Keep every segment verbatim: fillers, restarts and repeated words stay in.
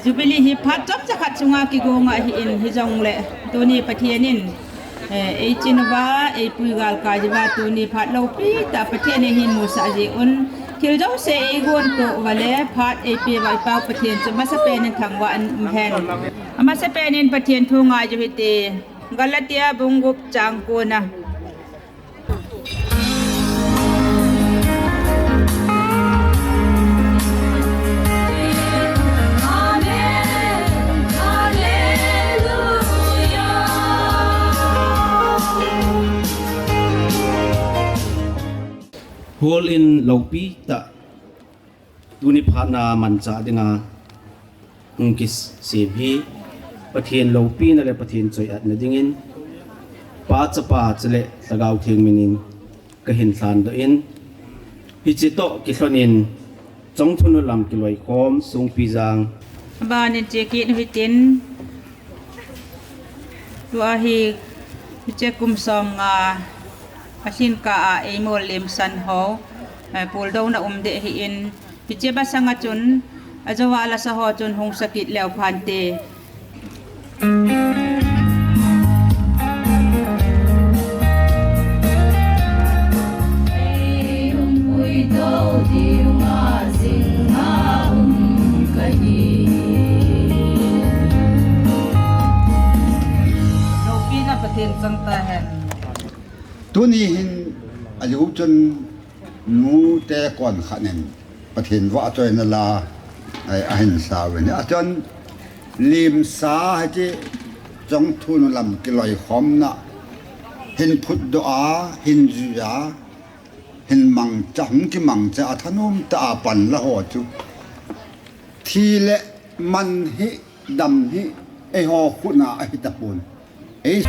Jubilee hi phat chomcha khat chunga kigong ahin, hijongle tuni Pathen in, eh, eichin uva, eipui galkai uva tuni phat loupi tah Pathen in eihin musah jeh un, thil jouse eigon to uva le phat eipe uva i Pau Pathen chu amasapen in thangvah in umhen. Amasapen in Pathen thu ngai u hite. Galatia bung gup chang kona. Hall in loupi tah tuni phatna manchah dinga hung kisem hi Pathen loupina le Pathen choi-atna dingin Pa, Chapa chule Lhagao Theng minin kahin lhandoh in, hiche toh kilhonin Chongthu Nulam kiloikhom Songpijang. Abanin chekit u hitin, tua hi hiche kum somnga alhin kah a eimol lemsan ho, eh, puldouna um ding ahin, hiche masanga chun, ajouva lasa ho chun hung sakit leu phante. Loupina Pathen chang tahen. Tuni hin ajo chun nute konkhat in Pathen vahchoina la, ai, ahin sauvin. Achun limsa hiche Chongthu Nulam kiloikhomna hin phutdoh a, hin jui a, hin mangcha, hung kimangcha a thanom tah a pan la ho chu thi le man hi, dam hi eiho khut a ahi tapon. Ei.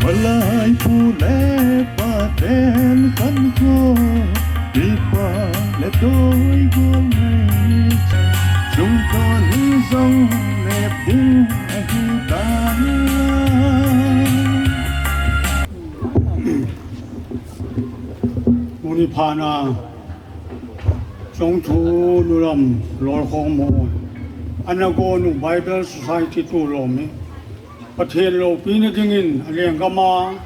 Malai pu le paten khantou, pipa le doi gol mei, chungkon hi jong le ding ahi tai. Tuni phatna Chongthu Nulam lolkhom ho, ana gonu Bible Society tu lom hi. Pathen loupina dingin alenggam a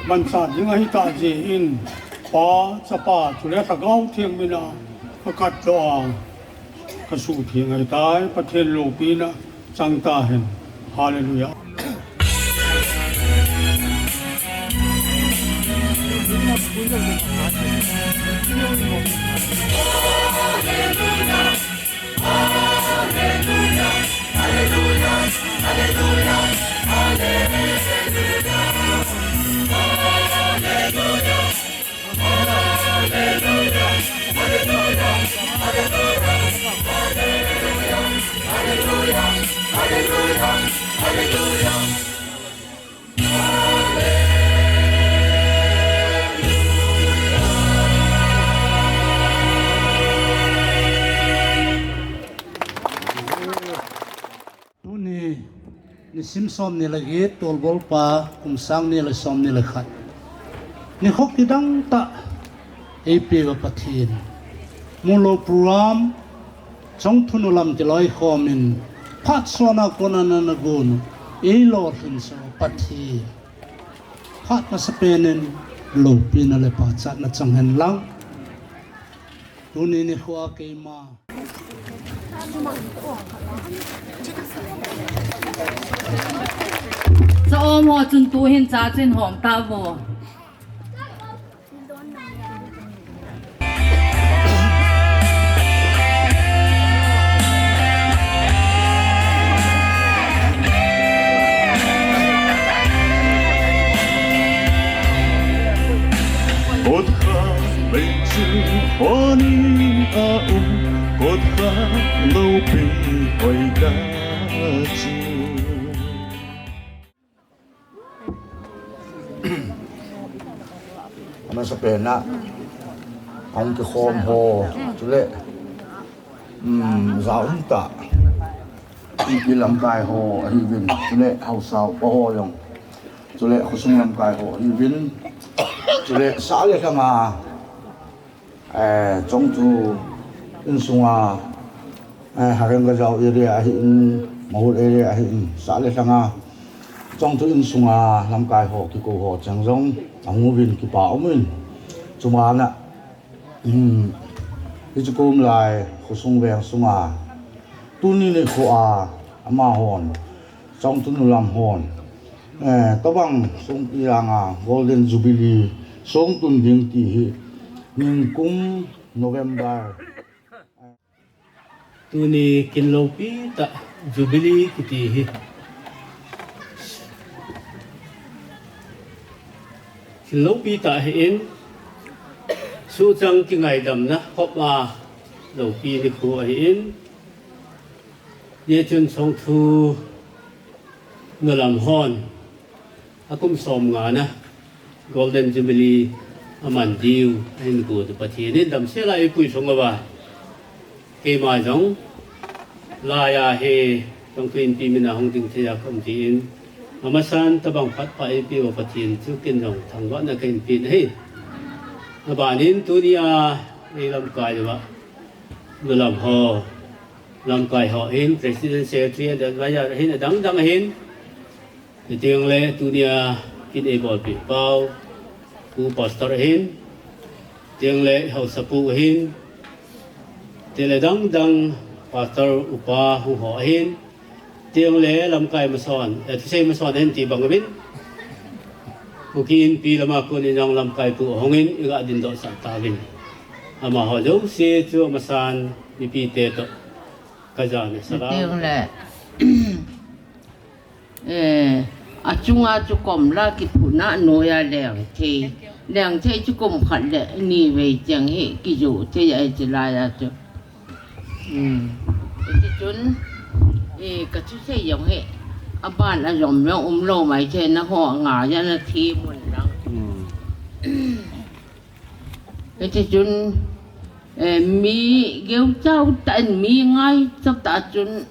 manchah ding ahitah jeh in, Pa, Chapa, chule Lhagao Theng mina kakatdoh a, kasuhtheng ahitai. Pathen loupina chang tahen. Hallelujah. Tuni, nisim somni le get, tolbol pa, kum sang ni le somni le khat. Nikho kidang tah eipeuva Pathen. Mulou program, Chongthu Nulam kiloikhom in, phat sona kona nana gonu eilolhin sah Pathen. Phat masapen in loupina le pachatna chang hen lang. Tuni nikho a keima. Cha um ho chun tuhin cha chin hom tauvo. Kot khat vei chu honi a um, kot khat loupi hoitah chu. Amasapen a hung kikhom ho, chule Um, jaum tah. Inpi lamkai ho ahiuvin, chule haosa upa ho jong, chule khosung lamkai ho ahiuvin, chule sah le lhanga, eh, Chongthu insunga, eh, Hareng Gajao area ahin, Mahur area ahin, sah le lhanga Chongthu insunga lamkai ho kikou ho cheng jong ahung uvin kipa umin. Chubana, um, hiche kum lai khosung veng sunga tuni nikho a amahon, Chongthu nu lam hon, eh, tobang songpi langa Golden Jubilee song tun ding ti hi, ningkum November. Tuni kin loupi tah Jubilee kiti hi kin loupi tah ahin, suhchang kingaidamna khop a loupi nikho ahin, hijeh chun Chongthu nu lam hon akum somnga na Golden Jubilee aman diu ahin got u Pathen in damsel a eipui song uva, keima jong laiya hi Chongthu Inpi mina hung ding thei a kaum tin, amasan tobang phat pha eipeh uva Pathen chu ken jong thangvahna kahin pe ahi. Abanin tunia eilamkai uva nu lam ho, lamkai ho hin, President, Secretary, Advisor hin, adang dang hin, chuteng le tunia kin eibolpeh pau, Pu Pastor ahin, chuteng le haosapu ahin, chuteng le adang dang Pastor upa hung ho ahin, chuteng le lamkai mason, eh, thusei mason ahin ti bang uvin, Kuki Inpi lama konin jong lamkai pu ahungin, iga dingdoh sah tauvin. Amaho jouse chu amasan mipite toh kajana sala. Chuteng le, eh, achunga chu kom la kiphutna noiya Lengthei. Lengthei chu kum khat le ni vei cheng hi kijoh thei ahi chulaiya chu. Hmm. Hiti chun, eh, kathusei jong hi, aban a jom jong umlou maithei, nangho ngaiya nathem un lang. Hmm. Hiti chun, eh, mi geuchau tah in, mi ngaichat tah chun,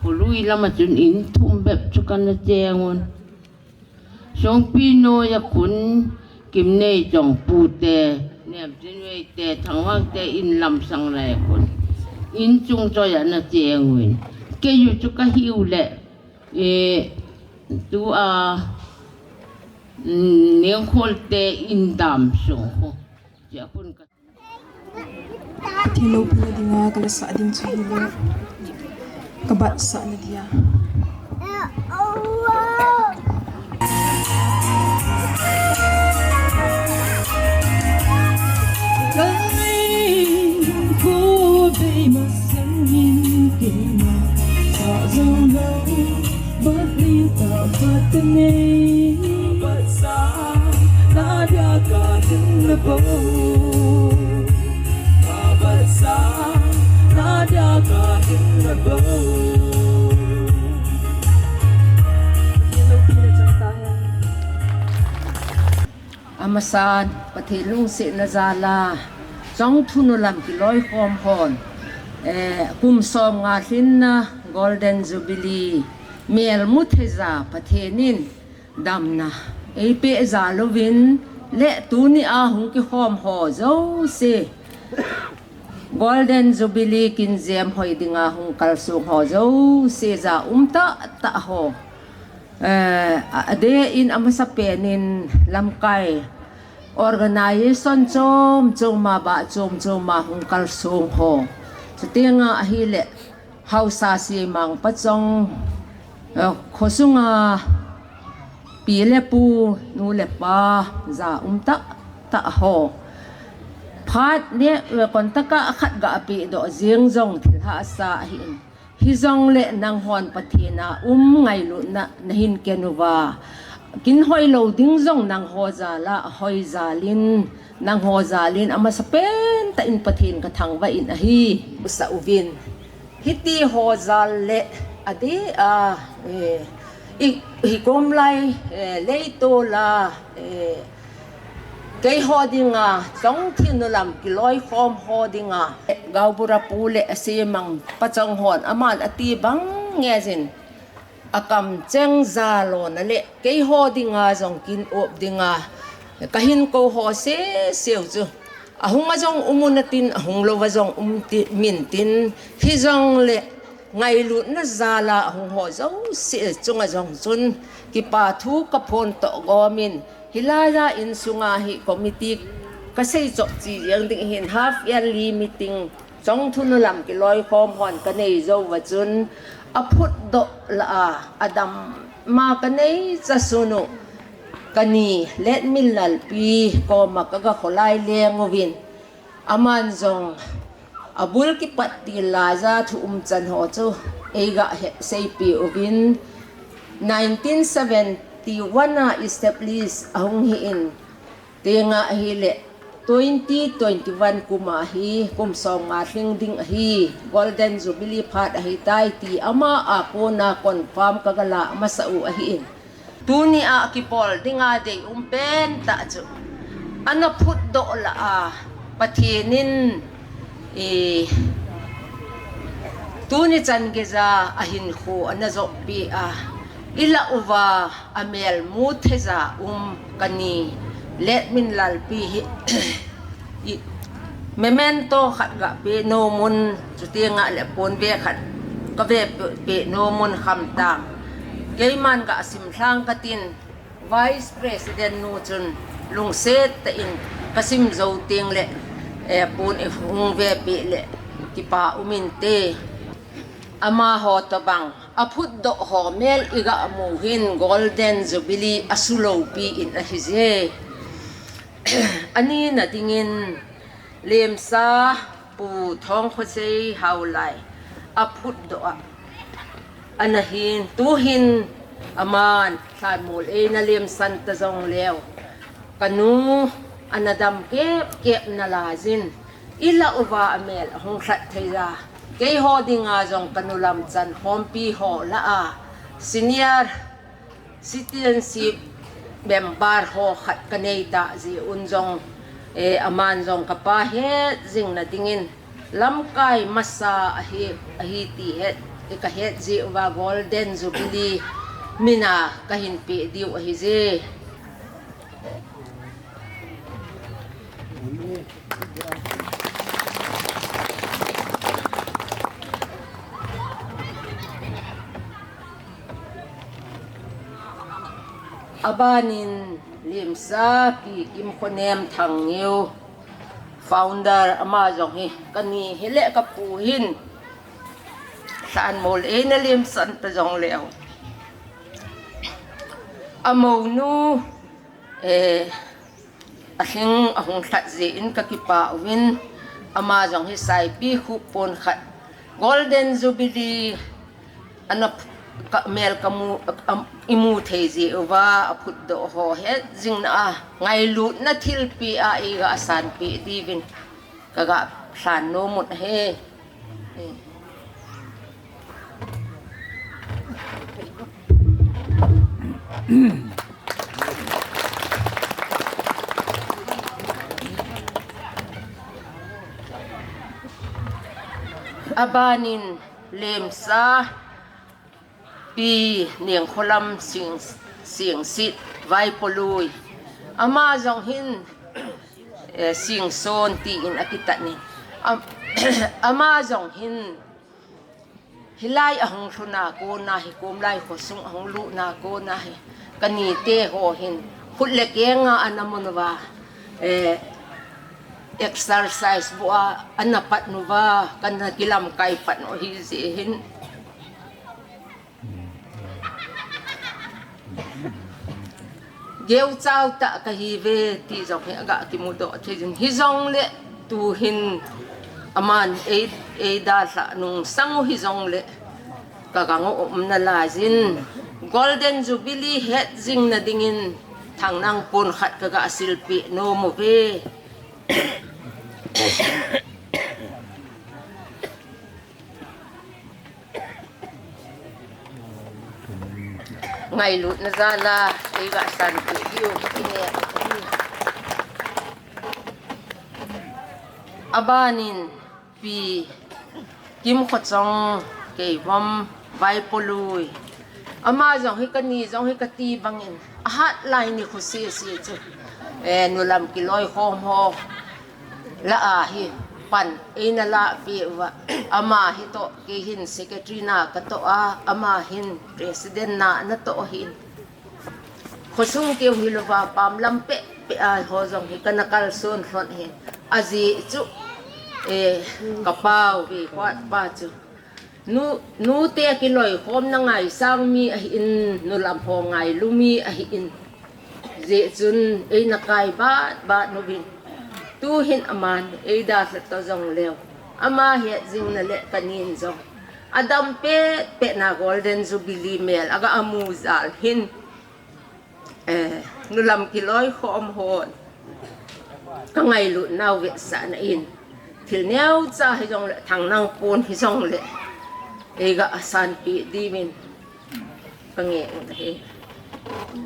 kholui lama chun in thum bep chu kana cheng un. Songpi noiya khun Kimneichong pu te, Nemchinvei te, Thangvang te in lamsang lai khun, in chung choiya nacheng uvin. Keiyu chu kahiu le, eh, tua, mm, Nengkhol te in dam sung khu. Chia khun ka Pathen loupina dinga kalasah ding chu hile, kabatsahna dia. Amasan, Pathen lungsetna jal a, Chongthu nu lam kiloikhom hon, eh, kum somnga lhinna Golden Jubilee melmu thei ja Pathen in damna eipeh jal uvin, le tuni a hung kikhom ho jouse, Golden Jubilee kin jem hoi dinga hung kalsong ho jouse, jaum tah tah ho, eh, a, adeh in amasapen in lamkai organization chom chom a, bah chom chom a hung kalsong ho, chuteng ahile haosa semang pachong, eh, khosunga pi le pu, nu le pa, jaum tah tah ho, phat neh, eh, contact a khat ga pehdoh jeng jong thil hahsa ahin. Hijongle nanghon Pathen a um ngailutna nahin ken uva, kin hoilou ding jong nangho jal a hoi jal in, nangho jal in amasapen tah in Pathen kathangvah in ahi. Sah uvin. Hiti ho jal le adeh a, eh, i, hikom lai, eh, leitol a, eh, Keiho dinga, Chongthu nulam kiloikhom ho dinga, Gaubura pu le Asemang pachong hon aman ati bang nge jin, akamcheng jalona le keiho dinga jong kin up dinga kahin kou ho seseu chu, ahunga jong um un atin, ahung louva jong um ti, min tin, hijongle ngailutna jala ahung ho jouse chunga jong chun kipa thu kaphon toh gomin, hilaiya insunga hi committee kasei chop chi jeng ding hin half yearly meeting Chongthu nulam kiloikhom hon kanei jouva chun aphutdoh lah a, adamma kanei chasun u kani Letminlal pi koma kaga kholai leng uvin, aman jong abul kipat til laiya thu umchan ho chu eiga he, seipeh uvin, nineteen seventy one a establish ahung hi in, tenga ahile twenty twenty one kuma hi kum som nga lhing ding ahi, Golden Jubilee phat ahitai ti ama a kona confirm kagala masa u ahi in. Tunia kibol dinga deium pentah chu ana phutdoh lah a, Pathen in, eh, tuni chan geija ahinkho ana joppi a, ilah uva amel mutheija um kani Letminlal pi hi, memento khat gapeh nomun, chutenga le ponve khat kavepeh nomun khamtang. Keiman gasim lhang katin, Vice President nu chun lungset tah in kasim jou tengle, eh, pon eihung vepeh le kipa um inte. Amaho tobang aphutdoh ho mel igamu hin Golden Jubilee asuloupi in ahije. Anina dingin Lemsa Pu Thongkhosei Haolai aphutdoh a, ana hin, tuhin aman lhanmol eina lemsan ta jongleu, kanu ana dam kepkep nalaijin, ilah uva amel ahung lhat thei a, keiho dinga jong kanu lamchan hompi ho lah a, senior citizenship member ho khat kanei tah jeh un jong, eh, aman jong kapa het jingna dingin lamkai masa ahi, ahi ti het, kahet jeh uva Golden Jubilee mina kahin peh diu ahije. Abanin Lemsa Pi Kimkhonem Thangngeo, founder, ama jong hi kani hile kapu hin lhanmol eina lemsan ta jongleu, amounu, eh, alhing ahung lhat jeh in kakipa uvin, ama jong hi saipi khup pon khat Golden Jubilee ana ph-, ka, mel kamu, am, imu thei jeh uva aphutdoh ho het jingna a, ngailutna thilpeh a eiga sanpeh diuvin kaga lhan nom un ahi. Abanin Lemsa Pi Nengkholam Sing, Singsit Vaipolui, ama jong hin, eh, Singson tin akitan in, am, ama jong hin hilai ahung lhuna kona hi, Komlai khosung ahung lutna kona hi, kanite ho hin khut le kenga ana mun uva, eh, exercise bou a ana pat uva, kana kilamkai pat u ahi jeh hin, geuchau tah kahiuve ti jong hi aga kimudoh thei jin, hijongle tuhin aman ei, eidalhah nung sang u hijongle kagang u um nalaijin, Golden Jubilee het jingna dingin thangnang pon khat kaga silpeh nom uve. Ngailutna jala eiga sanpeh diu kine. Abanin Pi Kimkhochong Keivom Vaipolui. Ama jong hi kani jong hi kati bangin, ahat lai nikho sese chu, eh, nulam kiloikhom ho lah a hi pan eina lahpeh uva. Ama hi toh kei hin secretary na katoh a, ama hin president na natoh ahin. Khosung keu hilouva, pam lam pehpeh a ho jong hi kana kalson lhon ahin. Ajeh chu, eh, kapau ve khat pa chu, nu, nute kiloikhomna ngaisang mi ahin, nulam ho ngailu mi ahin. Ajeh chun eina kai bat bat uvin. Tuhin aman eidalha toh jongleu, ama hetjingna le kanin jong adam pehpeh na Golden Jubilee mel aga amu jal hin, eh, nulam kiloikhom hon kangailut nau vetsahna in, thil neocha hijongle, thangnang pon hijongle, eiga asanpeh diuvin kange u ahi.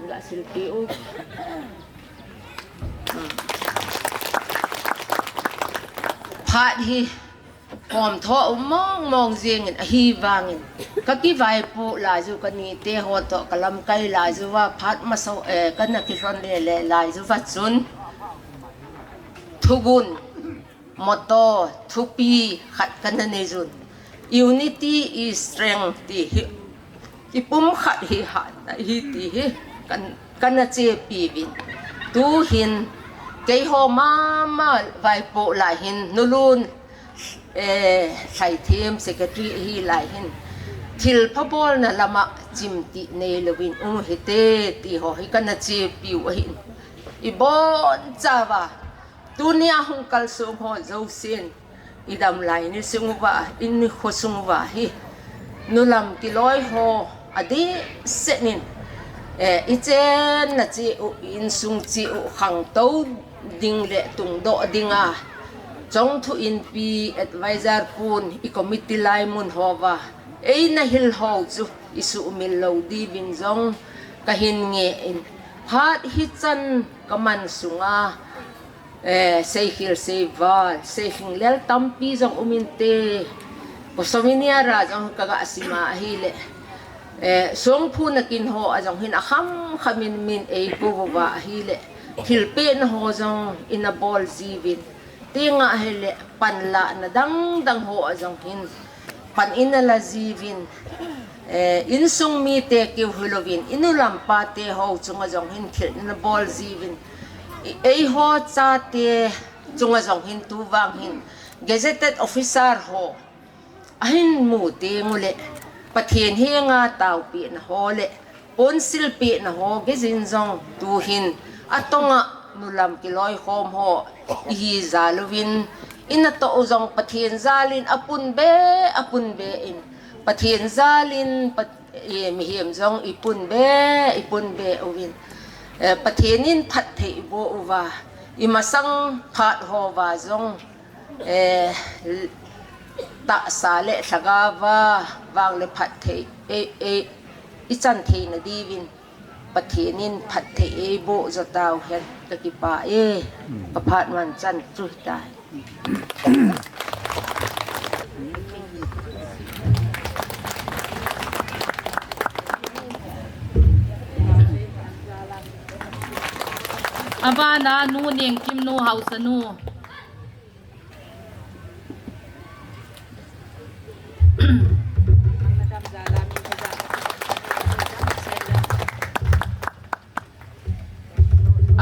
Gasilpeh u. Phat hi khomtho um mong mong jengin, ahivangin kakivaipoh laiju, kanite ho toh kalamkai laiju va, phat masa, eh, kana kilhon lele laiju va chun, thugun, motto, thupi khat kana neijun. Unity is strength ti hi, kipumkhat hi hatna ahi ti hi kan, kana chepiuvin. Tuhin keiho mama vaipoh lai hin, nulun, eh, Lhaithem secretary ahi lai hin, thilpha bolna lama chimtih neilouvin um hite ti ho hi kana chepiu ahin. Ibonchauva tunia hung kalsong ho jousen, idamlai ni sung uva, inikho sung uva hi, nulam kiloi ho adehset in, eh, ichenna cheh u, insung cheh u khangtou ding le tungdoh dinga, Chongthu Inpi advisor pun, i committee laimun hova eina hilhou chu isuhmil lou diuvin jong kahin nge in, phat hichan kaman sunga, eh, seikhel seival, seikhinglel tampi jong um inte. Ko souvenir a jong kaga sima ahile, eh, songphu nakin ho a jong hin akham khamin min eikou uva ahile, thilpehna ho jong ina bol jiuvin, tinga ahile panlahna dangdang ho a jong hin pan ina la jiuvin, eh, insung mite keu hilouvin, inu lampate ho chunga jong hin thil ina bol jiuvin, i, eiho chate chunga jong hin tuvang hin gazetted officer ho ahin mu teng ule, Pathen henga taopehna ho le ponsilpehna ho geijin jong tuhin atonga nulam kiloikhom ho ihi jal uvin, inatoh u jong Pathen jalin apun be, apun be in, Pathen jalin Pat-, eh, mihem jong ipun be, ipun be uvin, eh, Pathen in phatthei iboh uva, imasang phat hova jong, eh, tahsa le lhagaova vang le phatthei, eh, eh, ichan theina diuvin Pathen in phatthei eiboh jou tauhen, kakipah e. Kaphat man chan chu hitai. Abana nu Nengkimnu Haosanu.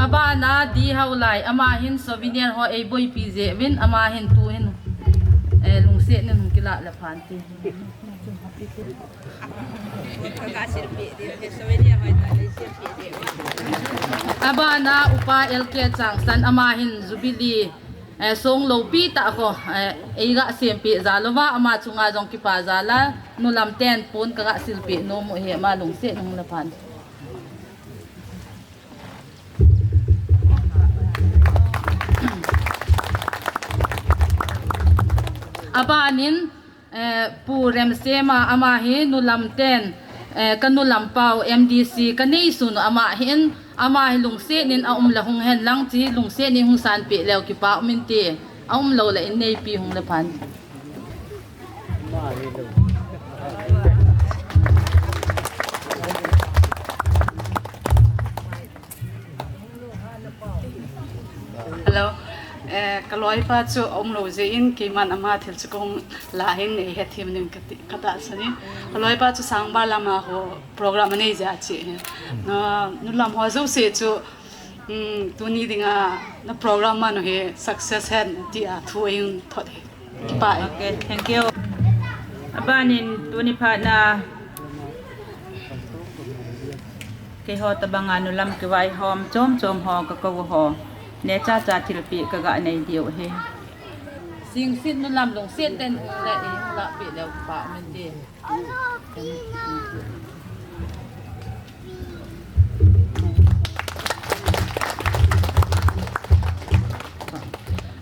Abana Dihaolai, ama hin souvenir ho eiboipi jeh uvin, ama hin tuhin, eh, lungset in hung kilah le phante. Abana Upa L K Changsan, ama hin Jubilee, eh, song loupi tah ho, eh, eiga sempeh jal uva, ama chunga jong kipa jal a, nulam ten pon kaga silpeh nom u ahi, ama lungset in hung le phan. Abanin, eh, Pu Remsema, ama hi nulam ten, eh, ka nulam pau M D C ka neisun u ama hin, ama hi lungset in aum le hung hen lang, chi lungset in hung sanpeh leu kipa um inte. Aum lou le in neipi hung le phan. Hello. Eh, ka loipa chu aum lou jeh in, keiman ama thil chu kahung la hin, eihe thim ning kati, katahsan in. Ka loipa chu Sangbar lama ho program anei jeh a che hin. Na, nu lam ho jouse chu, um, tuni dinga na program manu hi success hen tia thu eihin thot hi. Kipah e. Okay, thank you. Abanin tuni phatna keiho tabanga nu lam kivaihom chom chom ho kakou ho. Neocha cha thilpeh kaga nei diu ahi. Singsit nu lam lungset tah in hung le in lahpeh leu kipah um inte.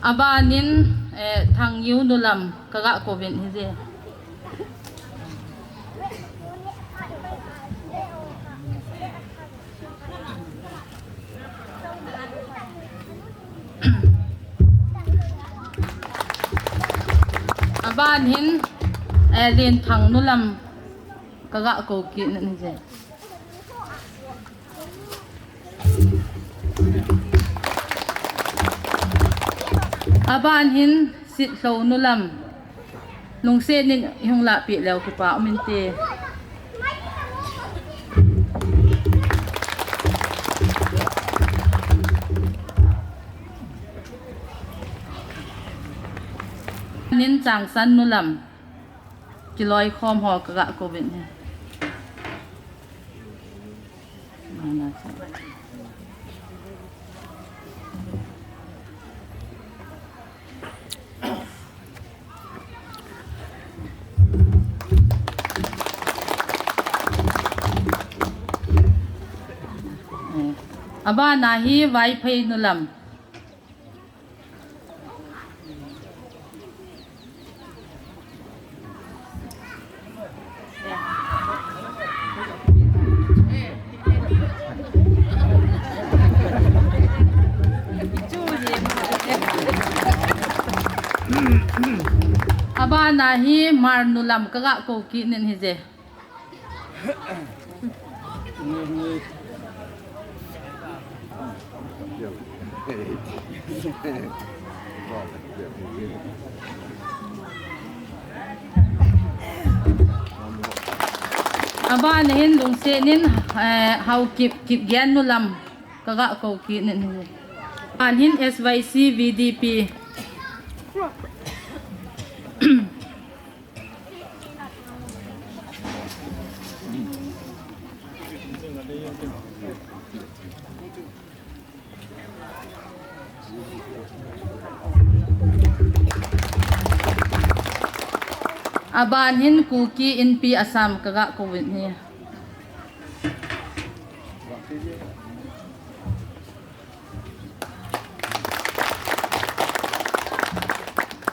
Abanin, eh, Thangniu nu lam kaga kouvin hije. Abanin, eh, Lenthang nu lam kaga kou kit in hije. Abanin Sitlhou nu lam. Lungset in hung lahpeh leu kipah um inte. Abanin Changsan nu lam. Kiloikhom ho kaga kouvin ahi. Abana hi Vaiphei nu lam. Abana hi Hmar nu lam kaga kou kit in hije. Abana hin lungset in, eh, Haokip, Kipgen nu lam kaga kou kit in. Abanin S Y C V D P. Abanin Kuki Inpi Assam kaga kouvin ahi.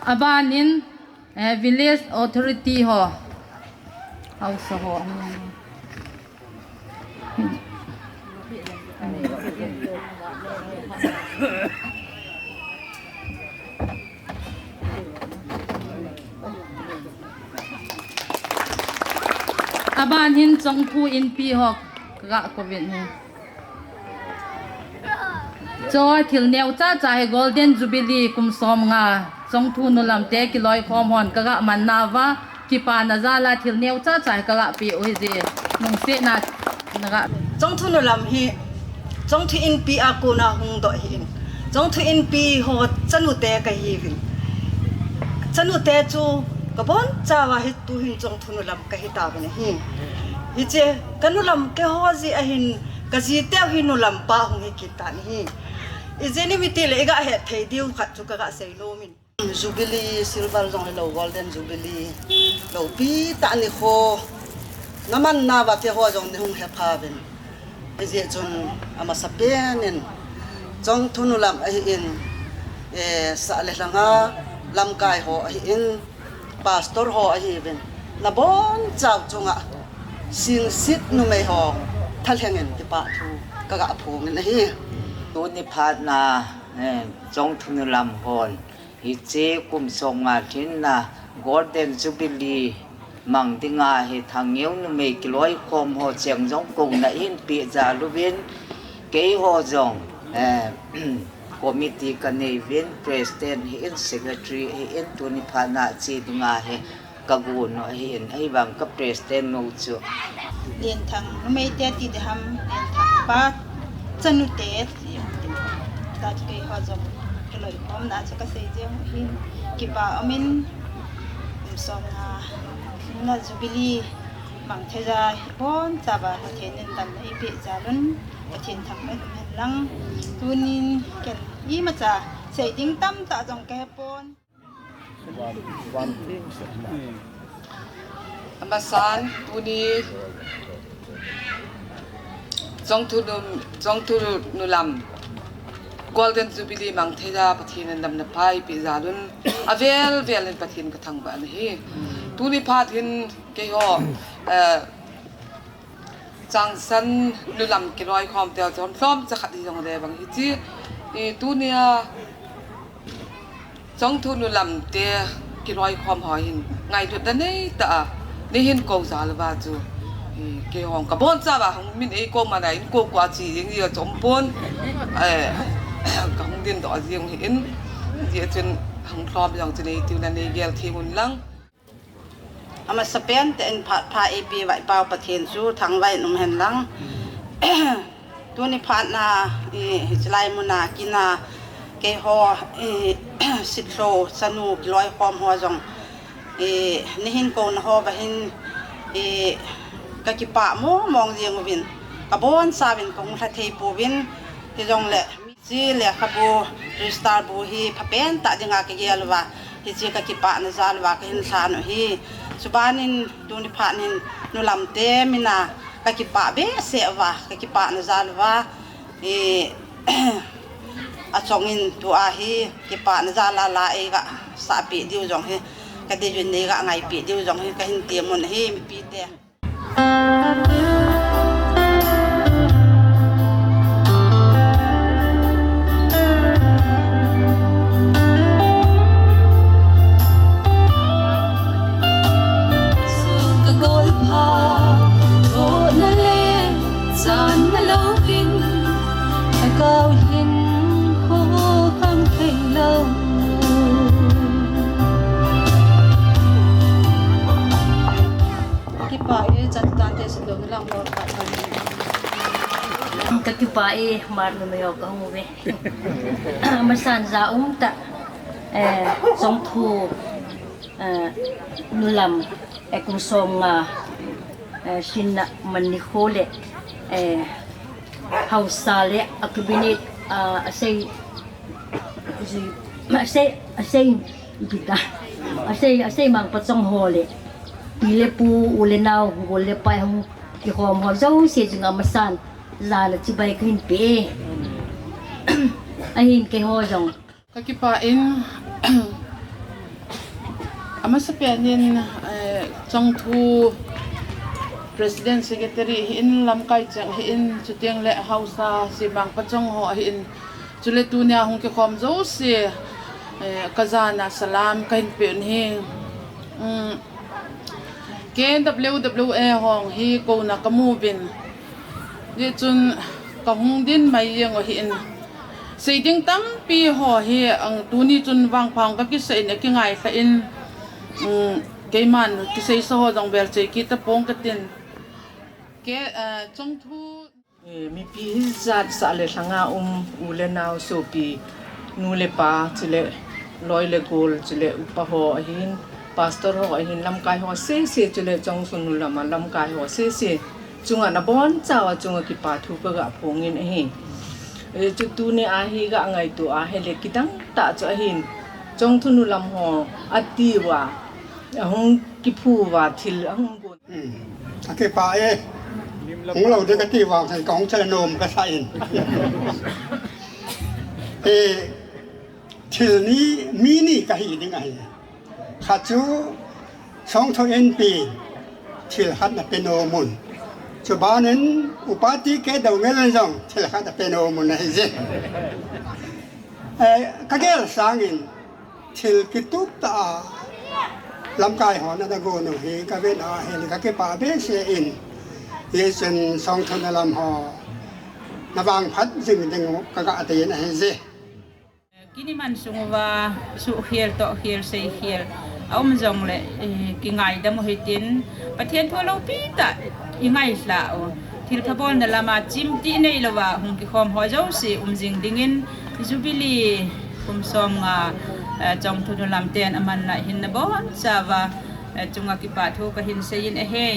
Abanin, eh, village authority ho. Haosa ho. Abanin Chongthu Inpi ho kaga kouvin ahi. Cho thil neocha cha hi Golden Jubilee kum som nga Chongthu nu lam te kiloikhom hon kaga man nauva, kipana jal a thil neocha cha hi kaga peh u hije. Lungsetna naga. Chongthu nu lam hi, Chongthu Inpi a kona hung doh ahin. Chongthu Inpi ho chanu te kahiuvin. Chanu te chu kabonchauva hi tuhin Chongthu nu lam kahi tauvin ahi. Hiche kanu lam keiho jeh ahin, kaji teu hi nu lam pa hung hi kit tan ahi. Ijeh inem itile iga het thei diu khat chu kaga seinom in. Jubilee, silver jong hilou, Golden Jubilee loupi tah nikho naman nauva keiho jong neihung hepha uvin. Hijeh chun amasapen in Chongthu nu lam ahin, eh, sah le lhanga lamkai ho ahin, pastor ho ahiuvin, nabonchau chunga Singsit numei ho thalheng in kipah thu kaga phong in ahi. Tuni phatna, eh, Chongthu nu lam hon Hiche kum somnga lhinna Golden Jubilee mang dinga hi Thangngeo numei kiloikhom ho cheng jong kouna hin peh jal uvin, keiho jong, eh, committee kanei uvin, president hi in, secretary hi in, tuni phat na che dinga hi kagon u ahin, ahivang ka president nu chu Lenthang numei te ti ding ham, Lenthang pa chanu te ti ding ham. Tua chu keiho jong kiloikhomna chu kasei jeng u ahin, kipa umin, kum somnga lhinna Jubilee mang thei jal a hi abonchauva Pathen in damna eipeh jal un, Pathen thangvah in um hen lang. Tunin ken imacha sei ding tamtah jong kahe pon. Amasan, tuni Chongthu nu, Chongthu nu lam Golden Jubilee mang thei a Pathen in damna pha eipeh jal un, avel vel in Pathen kathangvah in ahi. Tuni phat hin keiho, eh, Changsan nu lam kiloikhom te chun lhomcha khat hijongle vang hiche, i, tunia Chongthu nu lam te kiloikhom ho hin ngailutna neitah a neihin kou jal uva chu, i, keiho kabonchauva hung min eikou man a in kou kou a che jeng jia chu umpon, eh, kahung dingdoh jeng u ahin, hijeh chun hung lhom jong chu neitiuvin neigel thei un lang. Amasapen tah in phat pha eipeh uva i Pau Pathen chu thangvah in um hen lang. Tuni phat na, i, hiche lai muna kina keiho, i, Sitlhou chanu kiloikhom ho jong, i, neihin kouna ho uva hin, i, kakipah mong mong jeng uvin, kabonchauvin kahung lha thei pouvin, hijongle hiche lekhabu, register bu hi phapen tah dinga kagel uva, hiche kakipana jal uva kahin lhan u ahi. Chubanin tuni phat nin nu lam te mina kakipah behseh uva, kakipana jal uva, i, achong in tua hi kipana jal a la eiga sahpeh diu jong hi, kadei uvin neiga ngaipeh diu jong hi kahin tem un ahi, mipi te. Kakipah e, chan tante Sitlhou nu lam ho phat phat. Kakipah e, Hmar numei ho kahung uve. Amasan ja umtah, eh, Chongthu, eh, nu lam, eh, kum somnga, eh, lhinna man nikho le, eh, haosa le a cabinet, ah, asei, asei, asei, ipi ta, asei, asei mangpachong ho le, pi le pu, u le nao, gol le pai hung kikhom ho jouse chunga amasan jana chibai kahin pe e. Ahin keiho jong kakipah in, amasapen in, eh, Chongthu President Secretary hi in, lamkai cheng hi in, chuteng le haosa, semang pachong ho hi in, chule tunia hung kikhom jouse, eh, kajana salam kahin pe u ahi. Um, K W W A hong hi kouna kamu uvin, hijeh chun kahung ding mai jeng u ahin, sei ding tampi ho hi, ang tuni chun vangpha kakisah in, akingailhah in, um, keiman kiseisa ho jong velchoi kit tapong katin. Ke, eh, Chongthu, eh, mipi hijat sah le lhanga um, u le nao, sopi, nu le pa, chule loi le gol, chule upa ho ahin, pastor ho ahin, lamkai ho sese, chule Chongthu nu lama lamkai ho sese chunga nabonchauva chunga kipa thu kaga phongin ahi. Eh, chu tunia hi ga ngaito a, hile kidang tah chu ahin, Chongthu nu lam ho atiuva, ahung kiphuva, thil ahung gon. Hmm. Kakipah e. Hung lou ding kati vang chun kahung chal nom kasah in. Eh, thil ni, mi ni kahi ding ahi. Khat chu Chongthu Inpi, thil khat nape nom un. Chubanin Upa T K Doungel in jong thil khat nape nom un ahije. Eh, kagel sangin, Thil kitup tah a lamkai hon ana gon u hi ka vet a, hile ka kipah behseh in, hichun Songthu nulam ho na vangphat jing ding u ka ga dei in ahi je. Kiniman sung uva suhkhel, tohkhel, seikhel a um jongle, eh, kingaidam u hitin, Pathen thu loupi tah i ngailhah u. Thilpha bolna lama chimtih neilouva hung kikhom ho jouse um jing dingin, Jubilee kum som nga, eh, Songthu nulam ten amanna hin nabonchauva, eh, chunga kipathu kahin seiyin ahi.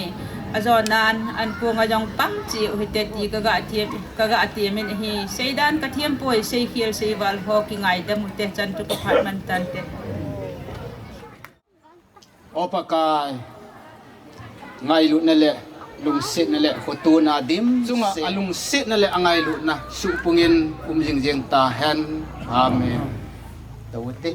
Ajonan, ankong a jong pang cheh u hite ti ka ga tem, ka ga temin ahi. Seidan ka thempoi, seikhel seival ho kingaidam u te, chan chu ka phat man tante. O Pakai, ngailutna le lungsetna le khotona dim chunga a lungsetna le a ngailutna suhpungin um jingjing tahen. Amen. Tou u te.